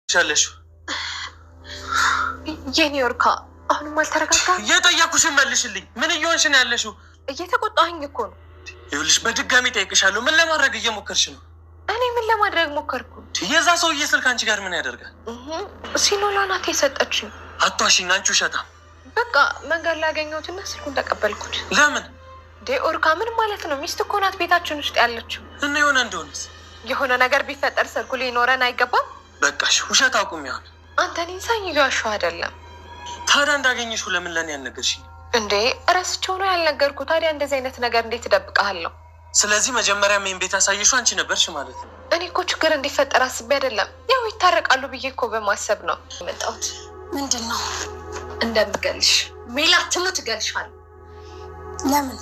ያለሽው? የኔ ወርካ አሁንም አልተረጋጋም። የጠየኩሽን መልሽልኝ። ምን እየሆንሽ ነው ያለሽው? እየተቆጣኸኝ እኮ ነው። ይኸውልሽ በድጋሚ ጠይቅሻለሁ። ምን ለማድረግ እየሞከርሽ ነው? እኔ ምን ለማድረግ ሞከርኩ? የዛ ሰውዬ ስልክ አንቺ ጋር ምን ያደርጋል? ሲኖላ ናት የሰጠችኝ። አቷሽኝ፣ አንቺ ውሸታም። በቃ መንገድ ላይ አገኘሁትና ስልኩን ተቀበልኩት። ለምን ኦርካ ምን ማለት ነው? ሚስት እኮ ናት ቤታችን ውስጥ ያለችው። እና የሆነ እንደሆነስ? የሆነ ነገር ቢፈጠር ስልኩ ሊኖረን አይገባም? በቃሽ፣ ውሸት አቁሚ። አሁን አንተ እኔን ሳኝ እየዋሸሁ አይደለም። ታዲያ እንዳገኘሽው ለምን ለእኔ ያልነገርሽኝ? እንዴ እረስቸው ነው ያልነገርኩህ። ታዲያ እንደዚህ አይነት ነገር እንዴት እደብቅሃለሁ? ስለዚህ መጀመሪያ main ቤት ያሳየሽው አንቺ ነበርሽ ማለት ነው። እኔ እኮ ችግር እንዲፈጠር አስቤ አይደለም። ያው ይታረቃሉ ብዬ እኮ በማሰብ ነው የመጣሁት። ምንድን ነው? እንደምገልሽ ሜላት ትሙት እገልሻለሁ። ለምን?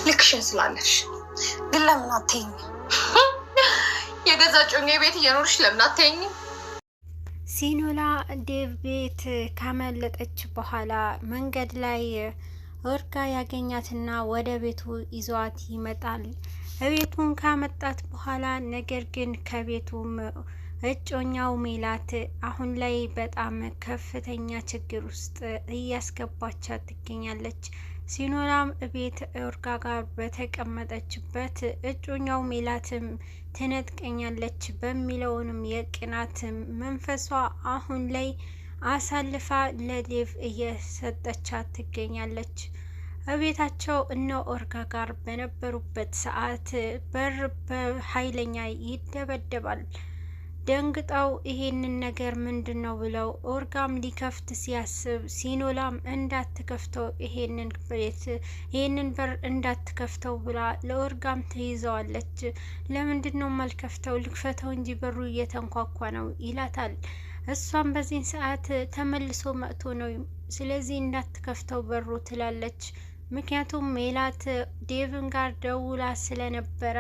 ልክሽን ስላለሽ። ግን ለምን አትይኝ? የገዛ ጮኛ ቤት እየኖርሽ ለምን አትይኝም? ሲኖላ ዴቭ ቤት ካመለጠች በኋላ መንገድ ላይ ወርጋ ያገኛትና ወደ ቤቱ ይዟት ይመጣል። እቤቱን ካመጣት በኋላ ነገር ግን ከቤቱም እጮኛው ሜላት አሁን ላይ በጣም ከፍተኛ ችግር ውስጥ እያስገባቻት ትገኛለች። ሲኖላም እቤት ኦርጋ ጋር በተቀመጠችበት እጮኛው ሜላትም ትነጥቀኛለች በሚለውንም የቅናት መንፈሷ አሁን ላይ አሳልፋ ለዴቭ እየሰጠቻት ትገኛለች። እቤታቸው እነ ኦርጋ ጋር በነበሩበት ሰዓት በር በኃይለኛ ይደበደባል። ደንግጠው ይሄንን ነገር ምንድን ነው ብለው ኦርጋም ሊከፍት ሲያስብ ሲኖላም እንዳትከፍተው ይሄንን ቤት ይሄንን በር እንዳትከፍተው ብላ ለኦርጋም ትይዘዋለች። ለምንድን ነው የማልከፍተው? ልክፈተው እንጂ በሩ እየተንኳኳ ነው ይላታል። እሷም በዚህን ሰዓት ተመልሶ መጥቶ ነው፣ ስለዚህ እንዳትከፍተው በሩ ትላለች። ምክንያቱም ሜላት ዴቭን ጋር ደውላ ስለነበረ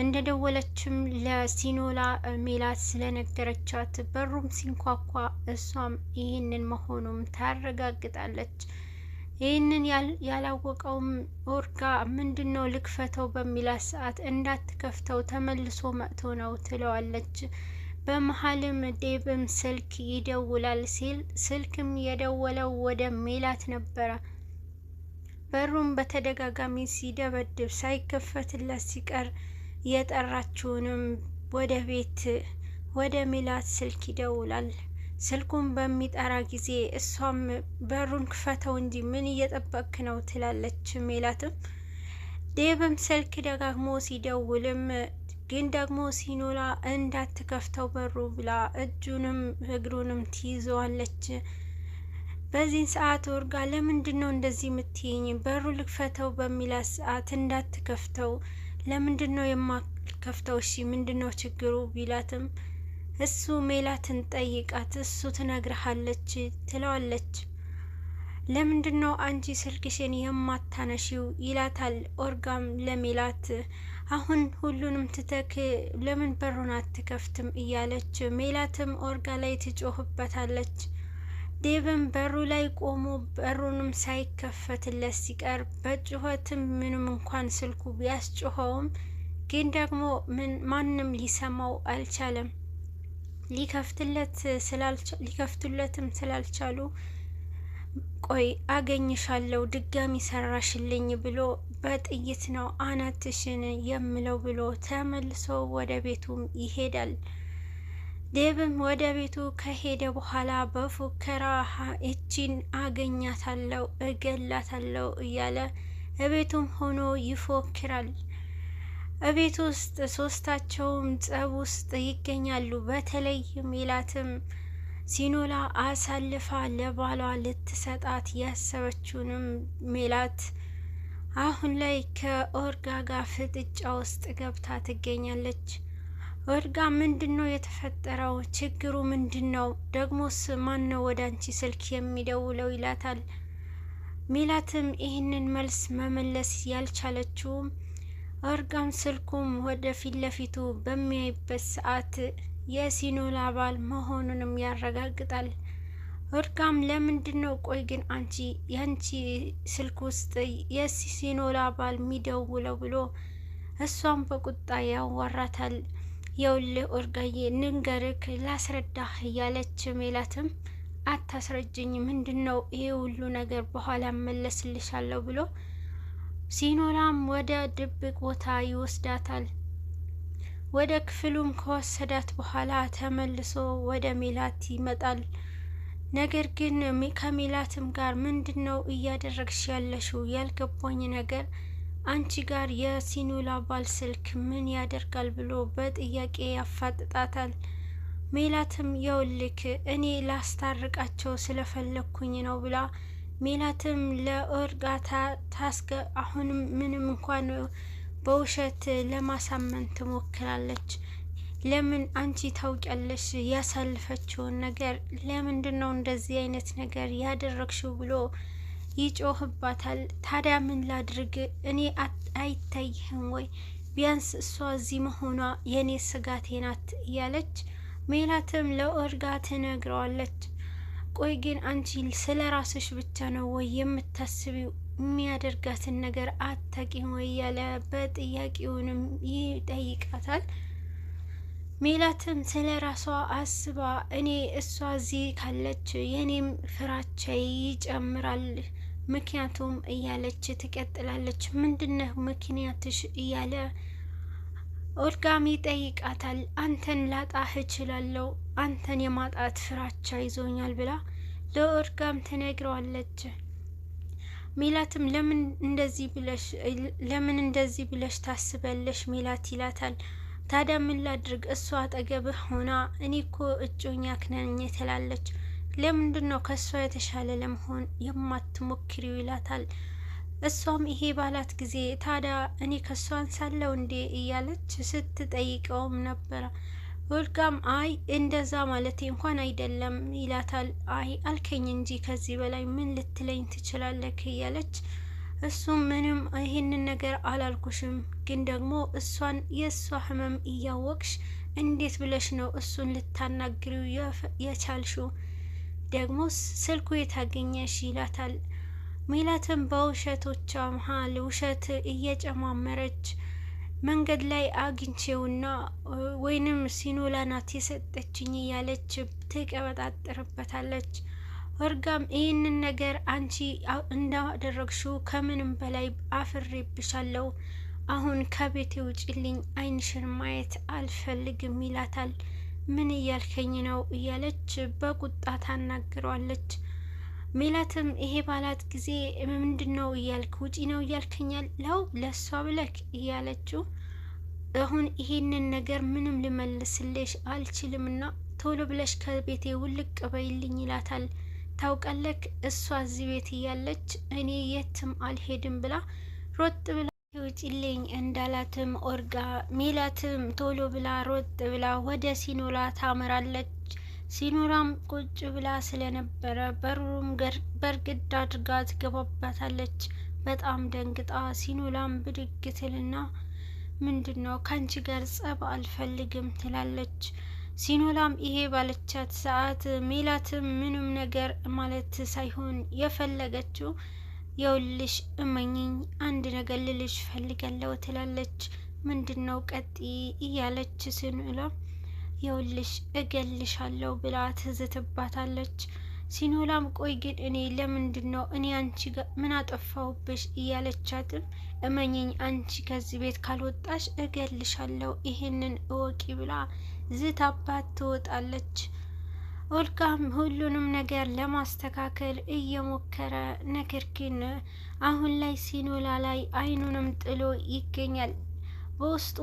እንደደወለችም ለሲኖላ ሜላት ስለነገረቻት በሩም ሲንኳኳ እሷም ይህንን መሆኑም ታረጋግጣለች። ይህንን ያላወቀውም ኦርጋ ምንድን ነው ልክፈተው በሚላት ሰዓት እንዳትከፍተው ተመልሶ መጥቶ ነው ትለዋለች። በመሀልም ዴብም ስልክ ይደውላል። ሲል ስልክም የደወለው ወደ ሜላት ነበረ። በሩም በተደጋጋሚ ሲደበድብ ሳይከፈትለት ሲቀር የጠራችውንም ወደ ቤት ወደ ሜላት ስልክ ይደውላል። ስልኩን በሚጠራ ጊዜ እሷም በሩን ክፈተው እንጂ ምን እየጠበቅክ ነው ትላለች። ሜላትም ዴብም ስልክ ደጋግሞ ሲደውልም ግን ደግሞ ሲኖላ እንዳትከፍተው በሩ ብላ እጁንም እግሩንም ትይዘዋለች። በዚህን ሰዓት ወርጋ ለምንድን ነው እንደዚህ የምትይኝ? በሩ ልክፈተው በሚላት ሰዓት እንዳትከፍተው ለምንድን ነው የማከፍተው? እሺ ምንድን ነው ችግሩ ቢላትም እሱ ሜላትን ጠይቃት እሱ ትነግርሃለች ትለዋለች። ለምንድን ነው አንቺ ስልክሽን የማታነሺው? ይላታል። ኦርጋም ለሜላት አሁን ሁሉንም ትተክ ለምን በሩን አትከፍትም? እያለች ሜላትም ኦርጋ ላይ ትጮህበታለች። ዴቭም በሩ ላይ ቆሞ በሩንም ሳይከፈትለት ሲቀር በጩኸትም ምንም እንኳን ስልኩ ቢያስጮኸውም ግን ደግሞ ማንም ሊሰማው አልቻለም። ሊከፍቱለትም ስላልቻሉ ቆይ አገኝሻለሁ ድጋሚ ሰራሽልኝ ብሎ በጥይት ነው አናትሽን የምለው ብሎ ተመልሶ ወደ ቤቱም ይሄዳል። ዴብም ወደ ቤቱ ከሄደ በኋላ በፉከራ እቺን አገኛታለሁ እገላታለሁ እያለ እቤቱም ሆኖ ይፎክራል። እቤት ውስጥ ሶስታቸውም ጸብ ውስጥ ይገኛሉ። በተለይ ሜላትም ሲኖላ አሳልፋ ለባሏ ልትሰጣት ያሰበችውንም ሜላት አሁን ላይ ከኦርጋ ጋር ፍጥጫ ውስጥ ገብታ ትገኛለች። ኦርጋ ምንድን ነው የተፈጠረው? ችግሩ ምንድን ነው? ደግሞስ ማን ነው ወደ አንቺ ስልክ የሚደውለው? ይላታል። ሜላትም ይህንን መልስ መመለስ ያልቻለችውም ኦርጋም ስልኩም ወደ ፊት ለፊቱ በሚያይበት ሰዓት የሲኖላ ባል መሆኑንም ያረጋግጣል። ኦርጋም ለምንድን ነው ቆይ ግን አንቺ ያንቺ ስልክ ውስጥ የሲኖላ ባል የሚደውለው ብሎ እሷም በቁጣ ያዋራታል። የውልህ ኦርጋዬ ንንገርክ ላስረዳህ እያለች ሜላትም አታስረጅኝ፣ ምንድን ነው ይሄ ሁሉ ነገር? በኋላ መለስልሻለሁ ብሎ ሲኖላም ወደ ድብቅ ቦታ ይወስዳታል። ወደ ክፍሉም ከወሰዳት በኋላ ተመልሶ ወደ ሜላት ይመጣል። ነገር ግን ከሜላትም ጋር ምንድን ነው እያደረግሽ ያለሽው? ያልገባኝ ነገር አንቺ ጋር የሲኖላ ባል ስልክ ምን ያደርጋል ብሎ በጥያቄ ያፋጥጣታል። ሜላትም የውልክ እኔ ላስታርቃቸው ስለፈለግኩኝ ነው ብላ ሜላትም ለኦርጋ ታስገ አሁንም ምንም እንኳን በውሸት ለማሳመን ትሞክራለች። ለምን አንቺ ታውቂያለሽ ያሳልፈችውን ነገር፣ ለምንድን ነው እንደዚህ አይነት ነገር ያደረግሽው ብሎ ይጮህባታል። ታዲያ ምን ላድርግ እኔ አይታይህም ወይ? ቢያንስ እሷ እዚህ መሆኗ የእኔ ስጋቴ ናት እያለች ሜላትም ለኦርጋ ትነግረዋለች። ቆይ ግን አንቺ ስለ ራስሽ ብቻ ነው ወይ የምታስቢው? የሚያደርጋትን ነገር አታቂም ወይ እያለ በጥያቄውንም ይጠይቃታል። ሜላትም ስለ ራሷ አስባ እኔ እሷ እዚህ ካለች የኔም ፍራቻ ይጨምራል፣ ምክንያቱም እያለች ትቀጥላለች። ምንድነው ምክንያትሽ እያለ ኦልጋም ይጠይቃታል። አንተን ላጣህ እችላለሁ፣ አንተን የማጣት ፍራቻ ይዞኛል ብላ ለኦርጋም ትነግረዋለች። ሜላትም ለምን እንደዚህ ብለሽ ታስቢያለሽ ሜላት ይላታል። ታዲያ ምን ላድርግ እሷ አጠገብህ ሆና እኔ እኮ እጮኛክ ነኝ ትላለች። ለምንድን ነው ከእሷ የተሻለ ለመሆን የማትሞክሪው ይላታል። እሷም ይሄ ባላት ጊዜ ታዲያ እኔ ከእሷ አንሳለው እንዴ እያለች ስትጠይቀውም ነበረ። ወልጋም አይ እንደዛ ማለቴ እንኳን አይደለም ይላታል። አይ አልከኝ እንጂ ከዚህ በላይ ምን ልትለኝ ትችላለህ እያለች እሱም ምንም ይሄንን ነገር አላልኩሽም፣ ግን ደግሞ እሷን የእሷ ህመም እያወቅሽ እንዴት ብለሽ ነው እሱን ልታናግሪው የቻልሽው? ደግሞ ስልኩ የታገኘሽ ይላታል። ሜላትም በውሸቶቿ መሀል ውሸት እየጨማመረች መንገድ ላይ አግኝቼውና ወይንም ሲኖላ ናት የሰጠችኝ እያለች ትቀበጣጥርበታለች። ወርጋም ይህንን ነገር አንቺ እንዳደረግሽው ከምንም በላይ አፍሬብሻለሁ፣ አሁን ከቤቴ ውጭልኝ፣ ዓይንሽን ማየት አልፈልግም ይላታል። ምን እያልከኝ ነው እያለች በቁጣ ታናግረዋለች። ሜላትም ይሄ ባላት ጊዜ ምንድን ነው እያልክ ውጪ ነው እያልከኝ ያለው ለእሷ ብለክ እያለችው አሁን ይሄንን ነገር ምንም ልመልስልሽ አልችልምና ቶሎ ብለሽ ከቤቴ ውልቅ በይልኝ ይላታል። ታውቃለክ እሷ እዚህ ቤት እያለች እኔ የትም አልሄድም ብላ ሮጥ ብላ ውጪልኝ እንዳላትም ኦርጋ ሜላትም ቶሎ ብላ ሮጥ ብላ ወደ ሲኖላ ታመራለች። ሲኖራም ቁጭ ብላ ስለነበረ በሩም በርግድ አድርጋ ትገባባታለች። በጣም ደንግጣ ሲኖላም ብድግ ትልና ምንድን ነው ከአንቺ ጋር ጸብ አልፈልግም ትላለች። ሲኖላም ይሄ ባለቻት ሰዓት ሜላትም ምንም ነገር ማለት ሳይሆን የፈለገችው የውልሽ እመኝኝ አንድ ነገር ልልሽ ፈልጋለሁ ትላለች። ምንድን ነው ቀጥይ እያለች ሲኖላ የውልሽ እገልሻለሁ ብላ ትዝትባታለች። ሲኖላም ቆይ ግን እኔ ለምንድን ነው እኔ አንቺ ምን አጠፋሁብሽ እያለቻትም እመኝኝ አንቺ ከዚህ ቤት ካልወጣሽ እገልሻለሁ ይሄንን እወቂ ብላ ዝታባት ትወጣለች። ኦልጋም ሁሉንም ነገር ለማስተካከል እየሞከረ ነገር ግን አሁን ላይ ሲኖላ ላይ አይኑንም ጥሎ ይገኛል። በውስጡ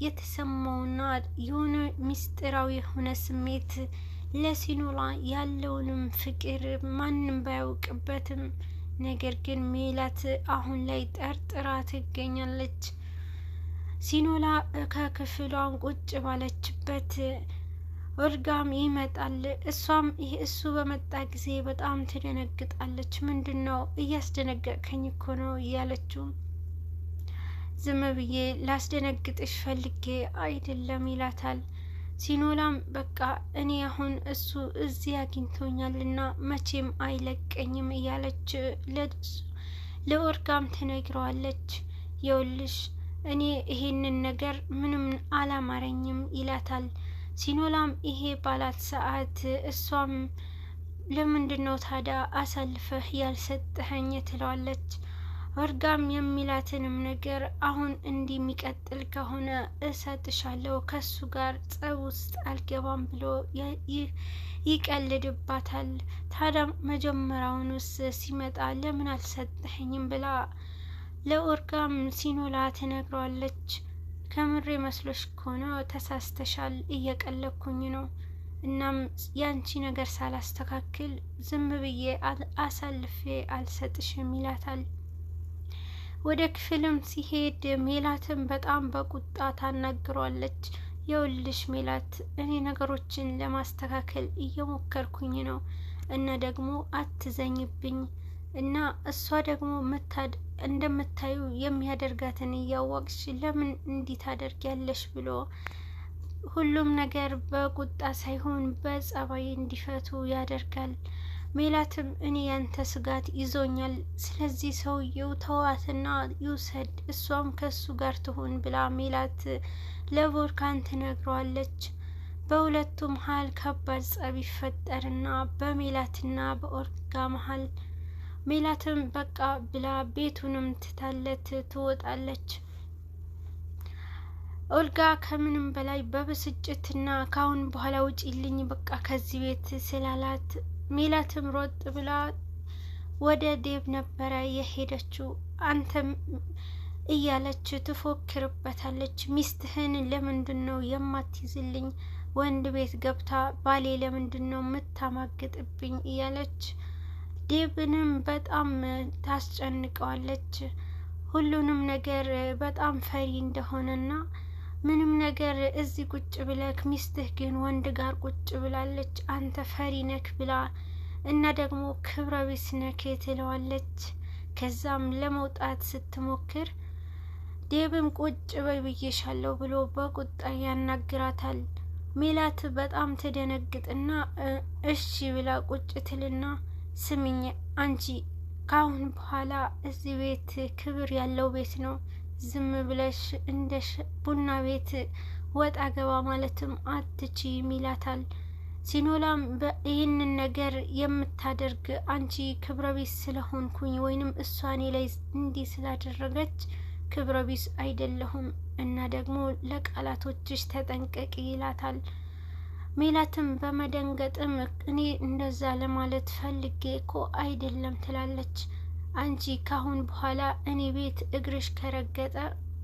የተሰማውና የሆነ ምስጢራዊ የሆነ ስሜት ለሲኖላ ያለውንም ፍቅር ማንም ባያውቅበትም ነገር ግን ሜላት አሁን ላይ ጠርጥራ ትገኛለች። ሲኖላ ከክፍሏን ቁጭ ባለችበት ኦልጋም ይመጣል። እሷም እሱ በመጣ ጊዜ በጣም ትደነግጣለች። ምንድን ነው እያስደነገጥከኝ እኮ ነው እያለችው ዝም ብዬ ላስደነግጥሽ ፈልጌ አይደለም ይላታል። ሲኖላም በቃ እኔ አሁን እሱ እዚህ አግኝቶኛልና መቼም አይለቀኝም እያለች ለኦርጋም ትነግረዋለች። የውልሽ እኔ ይሄንን ነገር ምንም አላማረኝም ይላታል። ሲኖላም ይሄ ባላት ሰዓት እሷም ለምንድን ነው ታዲያ አሳልፈህ ያልሰጠኸኝ ትለዋለች። ኦርጋም የሚላትንም ነገር አሁን እንዲህ የሚቀጥል ከሆነ እሰጥሻለሁ፣ ከሱ ጋር ጸብ ውስጥ አልገባም ብሎ ይቀልድባታል። ታዲያ መጀመሪያውኑስ ሲመጣ ለምን አልሰጠኸኝም ብላ ለኦርጋም ሲኖላ ትነግረዋለች። ከምሬ መስሎሽ ከሆነ ተሳስተሻል፣ እየቀለኩኝ ነው። እናም ያንቺ ነገር ሳላስተካክል ዝም ብዬ አሳልፌ አልሰጥሽም ይላታል። ወደ ክፍልም ሲሄድ ሜላትን በጣም በቁጣ ታናግሯለች። የውልሽ ሜላት፣ እኔ ነገሮችን ለማስተካከል እየሞከርኩኝ ነው እና ደግሞ አትዘኝብኝ እና እሷ ደግሞ እንደምታዩ የሚያደርጋትን እያወቅሽ ለምን እንዲህ ታደርጊያለሽ ብሎ ሁሉም ነገር በቁጣ ሳይሆን በጸባይ እንዲፈቱ ያደርጋል። ሜላትም እኔ ያንተ ስጋት ይዞኛል፣ ስለዚህ ሰውየው ተዋትና ይውሰድ፣ እሷም ከሱ ጋር ትሆን ብላ ሜላት ለቮርካን ትነግረዋለች። በሁለቱ መሀል ከባድ ጸብ ይፈጠርና በሜላትና በኦርጋ መሀል ሜላትም በቃ ብላ ቤቱንም ትታለት ትወጣለች። ኦልጋ ከምንም በላይ በብስጭትና ካሁን በኋላ ውጪልኝ በቃ ከዚህ ቤት ስላላት ሜላትም ሮጥ ብላ ወደ ዴብ ነበረ የሄደችው። አንተም እያለች ትፎክርበታለች። ሚስትህን ለምንድን ነው የማትይዝልኝ? ወንድ ቤት ገብታ ባሌ ለምንድን ነው የምታማግጥብኝ? እያለች ዴብንም በጣም ታስጨንቀዋለች። ሁሉንም ነገር በጣም ፈሪ እንደሆነና ምንም ነገር እዚህ ቁጭ ብለክ ሚስትህ ግን ወንድ ጋር ቁጭ ብላለች፣ አንተ ፈሪ ነክ ብላ እና ደግሞ ክብረ ቢስ ነክ ትለዋለች። ከዛም ለመውጣት ስትሞክር ዴብም ቁጭ በይ ብዬሻለሁ ብሎ በቁጣ ያናግራታል። ሜላት በጣም ትደነግጥና እሺ ብላ ቁጭ ትልና ስሚኝ አንቺ ካሁን በኋላ እዚህ ቤት ክብር ያለው ቤት ነው፣ ዝም ብለሽ እንደ ቡና ቤት ወጣ ገባ ማለትም አትችይም ይላታል። ሲኖላም ይህንን ነገር የምታደርግ አንቺ ክብረ ቢስ ስለሆንኩኝ ወይንም እሷ እኔ ላይ እንዲህ ስላደረገች ክብረ ቢስ አይደለሁም እና ደግሞ ለቃላቶችሽ ተጠንቀቂ ይላታል። ሜላትም በመደንገጥም እኔ እንደዛ ለማለት ፈልጌ እኮ አይደለም ትላለች። አንቺ ካሁን በኋላ እኔ ቤት እግርሽ ከረገጠ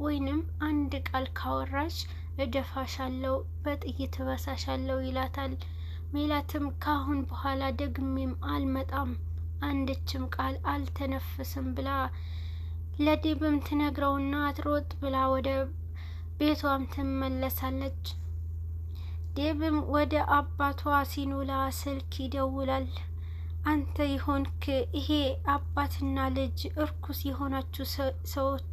ወይንም አንድ ቃል ካወራሽ እደፋሻለሁ፣ በጥይት እበሳሻለሁ ይላታል። ሜላትም ካሁን በኋላ ደግሜም አልመጣም፣ አንድችም ቃል አልተነፍስም ብላ ለዴብም ትነግረውና ሮጥ ብላ ወደ ቤቷም ትመለሳለች። ዴብም ወደ አባቷ ሲኖላ ስልክ ይደውላል። አንተ የሆንክ ይሄ አባትና ልጅ እርኩስ የሆናችሁ ሰዎች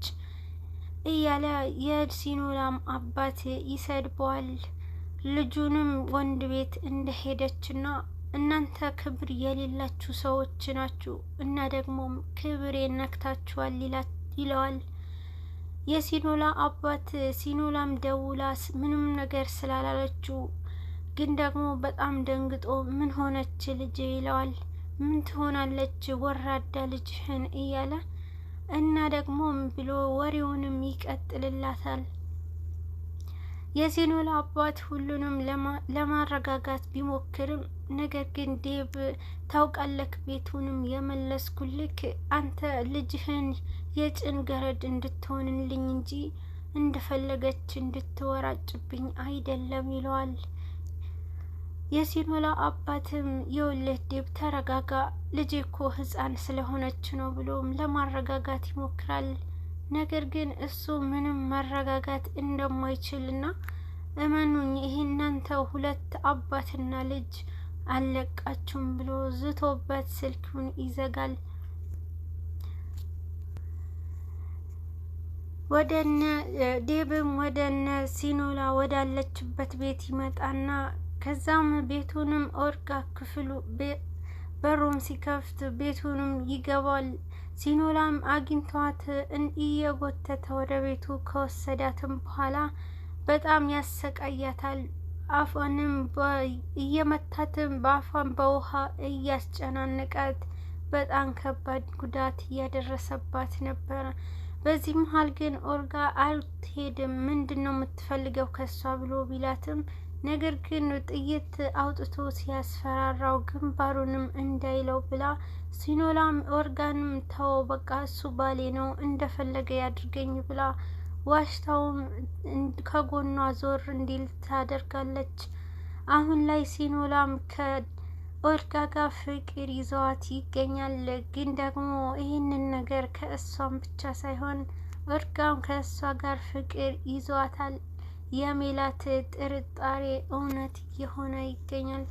እያለ የሲኖላም አባት ይሰድበዋል። ልጁንም ወንድ ቤት እንደሄደችና እናንተ ክብር የሌላችሁ ሰዎች ናችሁ እና ደግሞ ክብሬ ነክታችኋል ይለዋል። የሲኖላ አባት ሲኖላም ደውላ ምንም ነገር ስላላለችው ግን ደግሞ በጣም ደንግጦ ምን ሆነች ልጄ ይለዋል። ምን ትሆናለች ወራዳ ልጅህን እያለ እና ደግሞ ብሎ ወሬውንም ይቀጥልላታል። የሲኖላ አባት ሁሉንም ለማረጋጋት ቢሞክርም ነገር ግን ዴብ ታውቃለክ፣ ቤቱንም የመለስኩልክ አንተ ልጅህን የጭን ገረድ እንድትሆንልኝ እንጂ እንደፈለገች እንድትወራጭብኝ አይደለም ይለዋል። የሲኖላ አባትም የውልህ ዴብ ተረጋጋ፣ ልጄ እኮ ሕፃን ስለሆነች ነው ብሎም ለማረጋጋት ይሞክራል። ነገር ግን እሱ ምንም መረጋጋት እንደማይችልና እመኑኝ ይሄ እናንተ ሁለት አባትና ልጅ አለቃችሁም ብሎ ዝቶበት ስልኩን ይዘጋል። ወደነ ዴብም ወደነ ሲኖላ ወዳለችበት ቤት ይመጣና ከዛም ቤቱንም ኦርጋ ክፍሉ በሩም ሲከፍት ቤቱንም ይገባል። ሲኖላም አግኝቷት እየጎተተ ወደ ቤቱ ከወሰዳትም በኋላ በጣም ያሰቃያታል። አፏንም እየመታትም በአፏን በውሃ እያስጨናነቃት በጣም ከባድ ጉዳት እያደረሰባት ነበረ። በዚህ መሀል ግን ኦርጋ አልትሄድም፣ ምንድን ነው የምትፈልገው ከሷ ብሎ ቢላትም ነገር ግን ጥይት አውጥቶ ሲያስፈራራው ግንባሩንም እንዳይለው ብላ ሲኖላም ኦርጋንም ተወው በቃ እሱ ባሌ ነው እንደፈለገ ያድርገኝ ብላ ዋሽታውም ከጎኗ ዞር እንዲል ታደርጋለች። አሁን ላይ ሲኖላም ከኦርጋ ጋር ፍቅር ይዘዋት ይገኛል። ግን ደግሞ ይህንን ነገር ከእሷም ብቻ ሳይሆን ኦርጋም ከእሷ ጋር ፍቅር ይዘዋታል። የሜላት ጥርጣሬ እውነት እየሆነ ይገኛል።